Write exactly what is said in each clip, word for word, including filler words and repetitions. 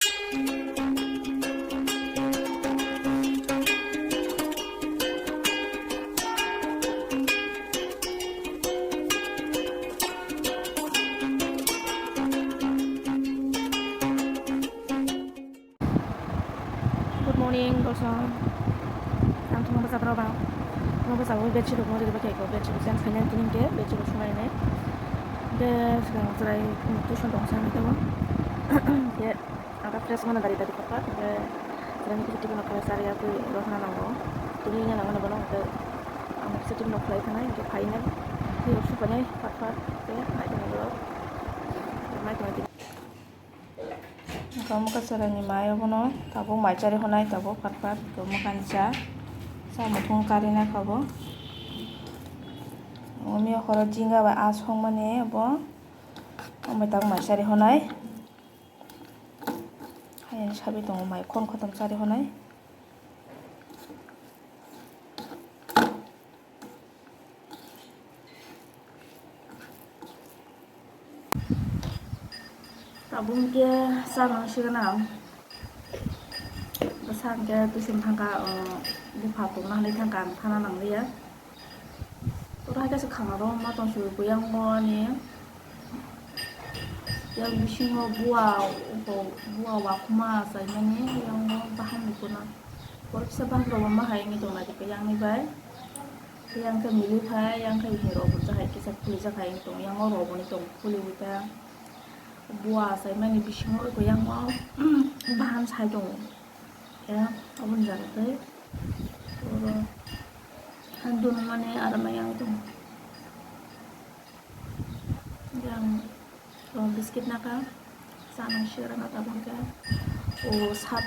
Good morning, Dosong. Ang thuma bwsa rok bang. Thuma bwsa o bedsheet rok no rwgwi khe ko bedsheet rok change khainai tini hwnkhe bedsheet rok sunai nai. Hwnkhe swkang chwrai tuition tong sa hwnkhe o. Hwnkhe ang khe fresh mana dari dari kha hwnkhe chwrai ni kisa tiffin rok khlai sa rwya twi rw phano nango. Twi ya nang mano bono hwnkhe ang kisa tiffin rok khlai thanai hwnkhe phainai. Twi rok supainai phat phat hwnkhe nai tongwi rw. Nai tongwi. Tabuk mwkhang chwraini mai obono tabuk mai chari honai tabuk phat phat tabuk mwkhang cha cha muthung kari nai kha bo. Omo horo jinga bai asongmani obo omo tabuk mai chari honai. Hayani sabi tongo mai khon khotom chari honai. Tabuk hwnkhe cha nang sigwna ang. Bwsa hwnkhe tuition thangkha, o, bupha tongna hinwi thangkha, ang thana nangliya. Oro hai khe se khangaro ma tong sio, buyango ani yang bisingo bua, bua wakhuma achaimani, yango bahan ni kuna. Borok kisa bahan rok ma hai wngwi tong lai khe yang ni bai. Yang khe mili phai, yang khe hero bo jahai kisa khuli jak hai wngwi tong, yango rok bo ni tong khuli bo ta. Bua achaimani bisingo eko yango bahan sai tongo. Ya, aboni jaga tei oro han dunumani aro ma yang tongo. Yang, oh, biscuit naka, sana sira na tabang khe. Oh, sat,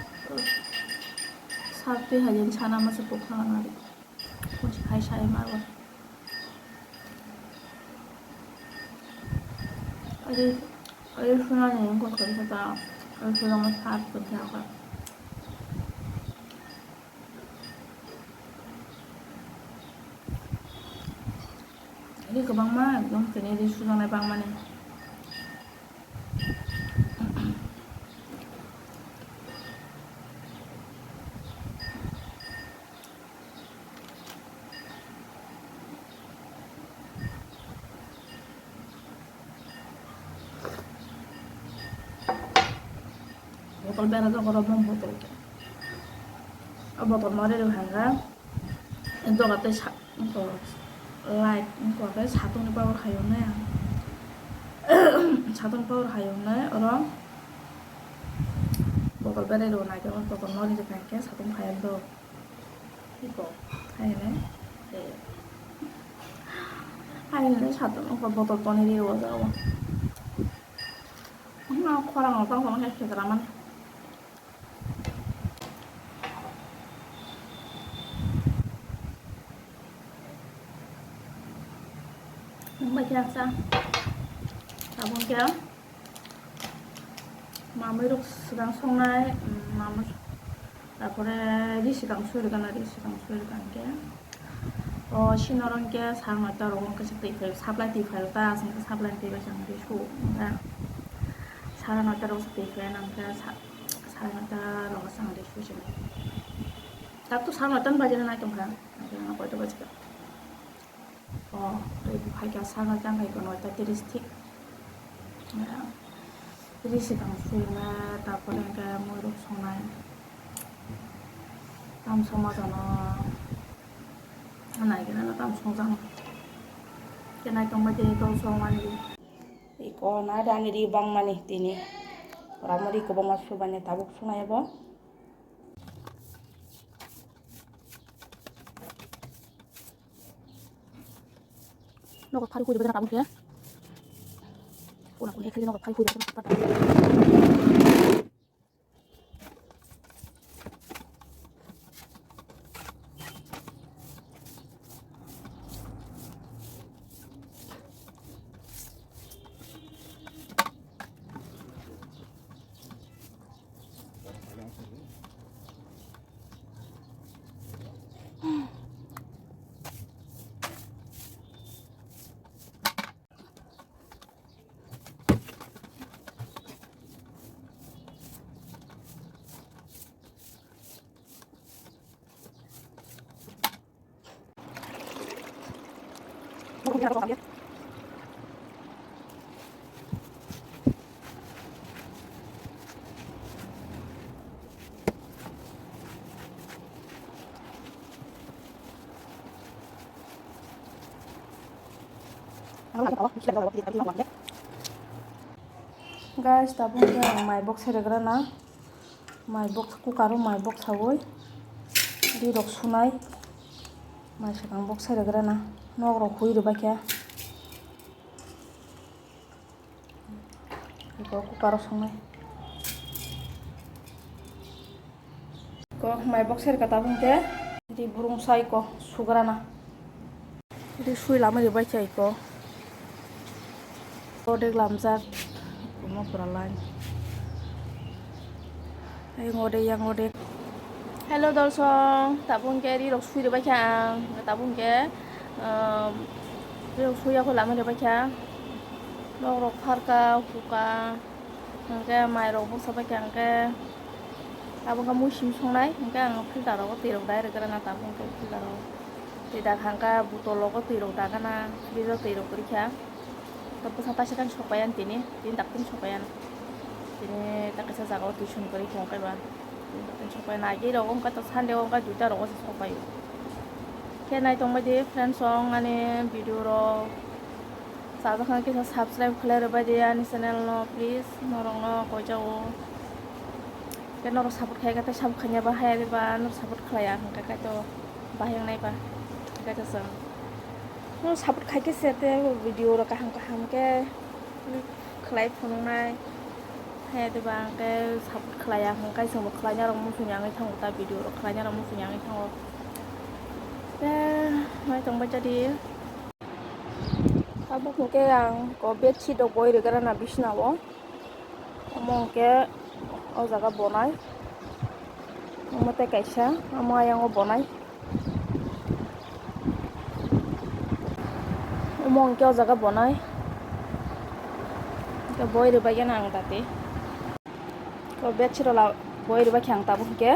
sat twi hai sana masa pokha na. Kunchi khai sai ma ro. Ari, ari suna ni ko ko ta, ari suna ma sat ko ta ka. Ini kwbangma ekdom tini ri sujaknai bangmani. Botol bera jok oro bom botol. O botol no rw hwnka. Doga tei sa-, wngkha light wngkha khe satung ni power hai wngnai ang. Satung ni power hai wngnai oro botol berai rw nai khe botol no rw hwnka khe satung phai do. Iko hai hwnwi. Hai hwnwi satung wngkha botol toni rw o jaga o. Khorang rok tang tong khe khekra mani. Wngbai khe sa tabuk khe mamwi rok swkang songnai, mm, mamwi, tarpore ri swkang suri gana, ri swkang suri gana khe. O, sini oro hwnkhe sal noita rogo hwnkhe se twi phai, supply twi phai rw ta, aswk hwnkhe supply twi bai chang twi su, hwnkhe sal noita rogo se twi phai nang khe sa-, sal noita rogo chang twi su se. Tabuk sal noita ni baji nai tong kha, hwnkhe ano koito baji kha. O, twi phai kha sal noita wngkha noita tris thik. Ri swkang sui nai, tarpore hwnkhe mui rok songnai. Tam songma jano. Nai khe nang tam songjakno. Khe nai tongbai tini tol songmani. Iko na rani ri bangmani tini. Pura muri kwbangma subani tabuk sunai bo. Nogo phari khui rwbaidana tabuk khe. Kuna kuni khe nogo phari khui rwbaidana. Guys, tabuk khe ang mai bok seregrana. Mai bok cooker o mai bok sawi. Ri rok sunai. Mai swkang bok seregrana. Nok rok hui rwbaikha. Iko cooker o songnai. Ko mai bok serka tabuk hwnkhe ri burung sai ko sugrana. Ri sui lama ri bai chai ko. Ko dek lamjak. Kumo pura line. Ayang ode, yang ode. Hello, dolsong. Tabuk hwnkhe ri rok sui rwbaikha ang. Tabuk hwnkhe, um, ri rok sui yakho lama rwbaikha. Nok rok pharka, huka. Hwnkhe mai rok boksa baikha hwnkhe. Tabuk hwnkhe mui sim songnai. Hwnkhe ang filter rogo twi rok dai rwgwrana tabuk hwnkhe filter rogo. Twi dak hwnkhe botol rogo twi rok dagana. Fridge o twi rok kwrwikha. Tei bwsa taisa khe sokpaiya tini, tini dakti sokpaiya. Tini ta kaisa jaga o tuition kwrwi tongo kaiba. Tini dakti sokpaiya, naiwi rok wngkha to Sunday o wngkha duita rogo se sokpaio. Khe nai tongbai di friends rok ani video rok. Chajak khe kisa subscribe khlai rwbai di ani channel no please, norok no koi jago. Khe norok support khai khe tei support khaina ba haya diba norok support khlaiya hwnkhe kaitor bahai wngnai ba kaitor chwng. Norok support khai khe se tei video rok kaham kaham khe khlai phunuknai. Haya diba ang khe support khlaiya hwnkhe chwngbo khlaina rok muchungya wngwi thango ta video rok khlaina rok muchungya wngwi thango. Tei mai tongbai jadi. Tabuk hwnkhe ang ko bedsheet rok boi rwgwrana bisna o. Omo hwnkhe o jaga bonai. Omo tei kaisa, omo ayang o bonai. Omo hwnkhe o jaga bonai. Hwnkhe boi rwbaigana ang dati. Ko bedsheet rok la boi rwbaikha ang tabuk hwnkhe.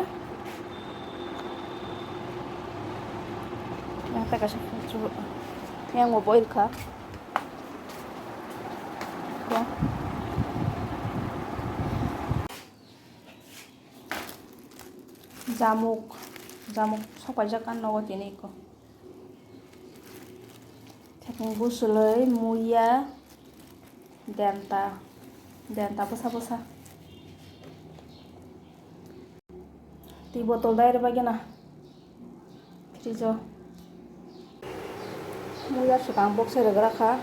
Yang ta kaisa phunchu. Yang bo boi rwkha. Ko. Jamuk, jamuk sopaijak ang nogo tini ko. Thekmung bwswlwi, muya, denta, denta bwsa bwsa. Twi botol dai rwbaigena fridge o. Muya swkang bok sai rwgra kha.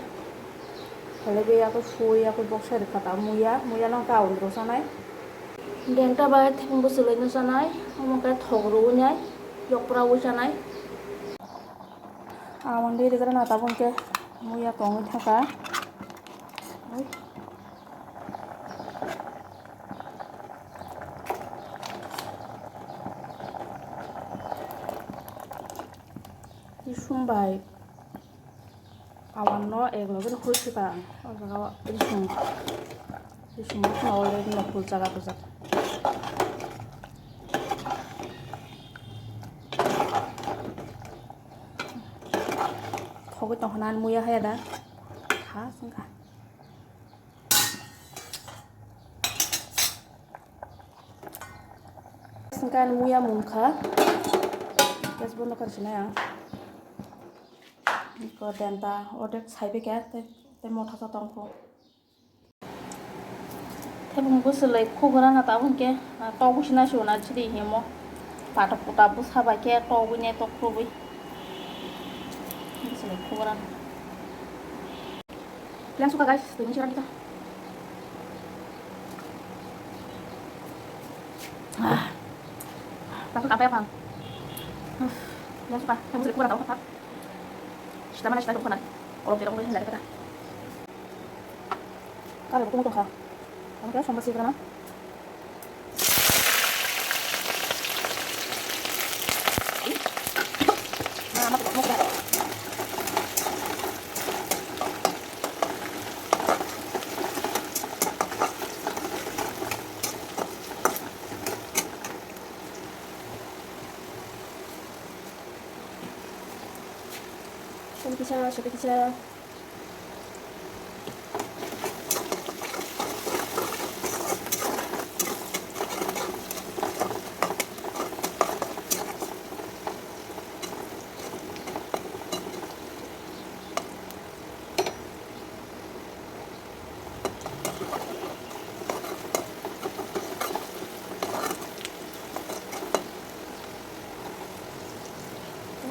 Khalaiwi yakui sui yakui bok sai rwkha ta muya. Muya no ta awandro sanai. Denta bai thekmung bwswlwi no sanai. Omo khe thok rwui nai. Yokpra ui sanai. Amon de rwgra na tabuk hwnkhe muya tongwi thangkha. Isum bai awan no ek loge no hoi sita ang. O jaga o isum, isum no already no phul jaga bujak. Thogwi tongkha na muya haya da. Kha songkha. Songkha muya mungkha. Gas bondo kar sinai ang. Ko denta odek saibe khe te, te motha sa tongkho. Thebung bwswlwi khugrana tabuk hwnkhe, ah, tok bwswna suna chiri himo. Patok puta bwsa bai khe tok bwine tok tubui. Bwswlwi khugrana. Plan suka guys, twi misi rani ta. Ah. Plan suka apa ya, Bang? Plan suka, thebung bwswlwi khugrana tabuk hwnkhe. Sita mana sita tabuk khana. Kolom terong bwswlwi khugrana. Kare bo tongmung tongkha. Ang khe songba sigrana. Kisa, sote kisa.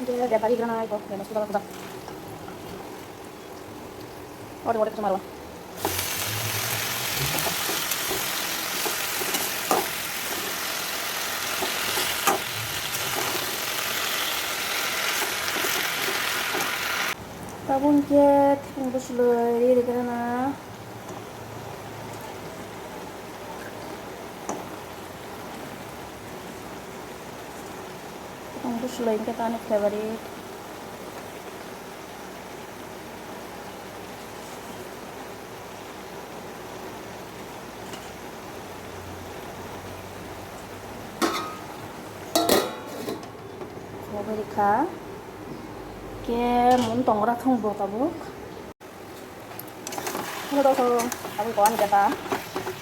Dia bari gana iko, dia masuk dalam. Ore, ore, kuchumaro. Tabuk hwnkhe thwng bwswlwi ri rwgwrana. Thwng bwswlwi hwnkhe tani favourite. Obo rikha. Khe mun tongra thwng bo tabuk. Hello, dosong. Tabuk ko ani kata.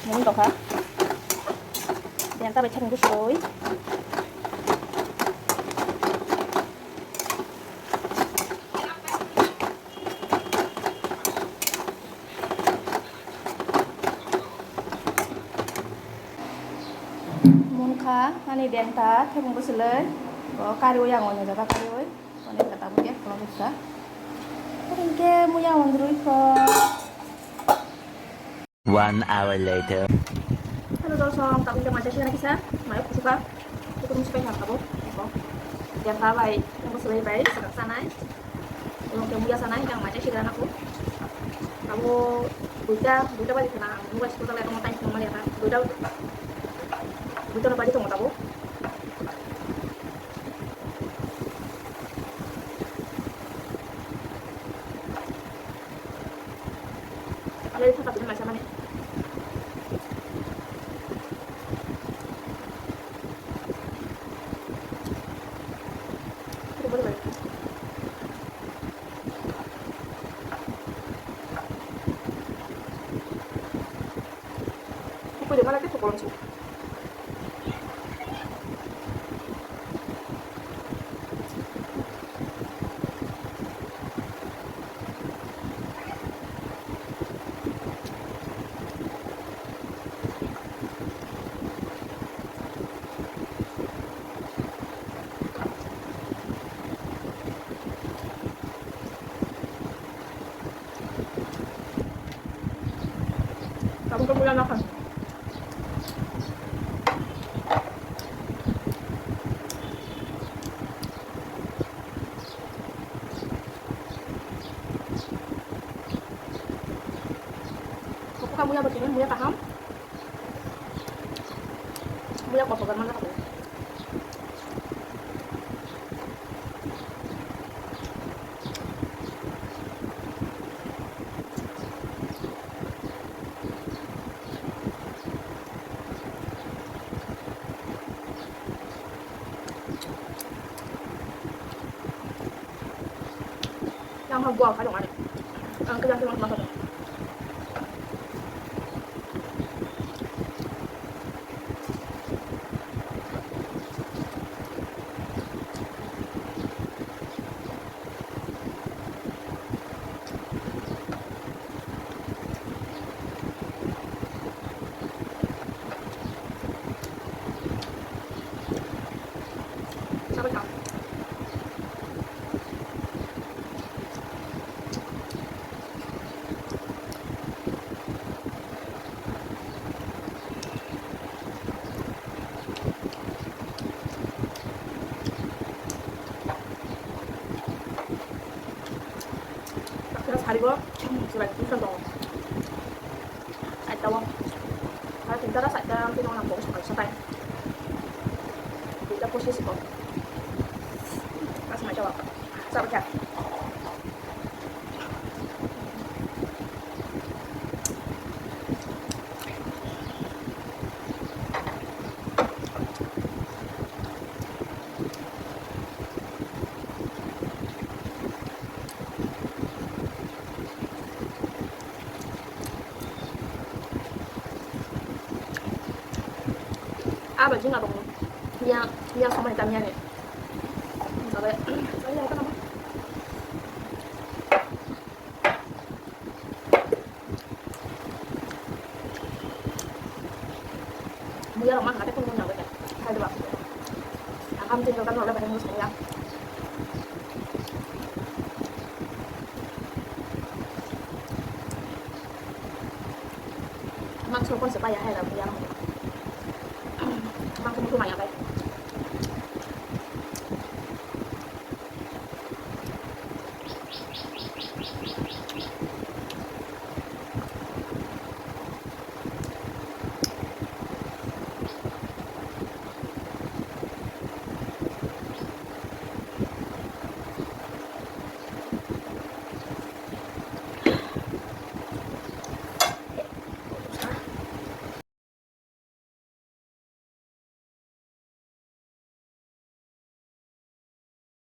Mun tongkha. Denta bai thani bwswlwi. Munkha ani denta thebung bwswlwi, bo kariui ang oinw jaga kariui, onek kha tabuk khe khulogwi kha. Hinkhe muya wndrwi kho. One hour later. Hello, dosong, tabuk khe macha siyana kisa, mayo kusuka, kutung sipai kha tabuk, denta bai, thebung bwswlwi bai, swkang sanai. Omo khe muya sanai, ang macha sigra nangkho. Abo duita, duita baji khna, ang mobile siko talai tongma time tongma liya kha. Duita, duita no baji tongma tabuk. Alai thaka tini macha mani. Upui de mana khe thukolong si. Tabuk khe muya nakha. Tabuk khe muya bo tini muya kaham. Muya kotor manjak tabuk. Yang ha buang ka dong ani. Ang kejang kejang kemang ka dong. Sarigo, sila tingkang tongo. Saitao. Sara tingkara saita, tino nang tongo sakai sakai. Duita posis ko. Mas mai jawa. Sabai kha. Abo jing abo ya ya samai tam ya ni. Sabe. Muya rok ma hate phone phone nang bai khai de ba. Akam tin rok kan rok le bahai mo song ya. Mang so kon se pa ya hai da muya rok. Mang ko mo ma ya bai.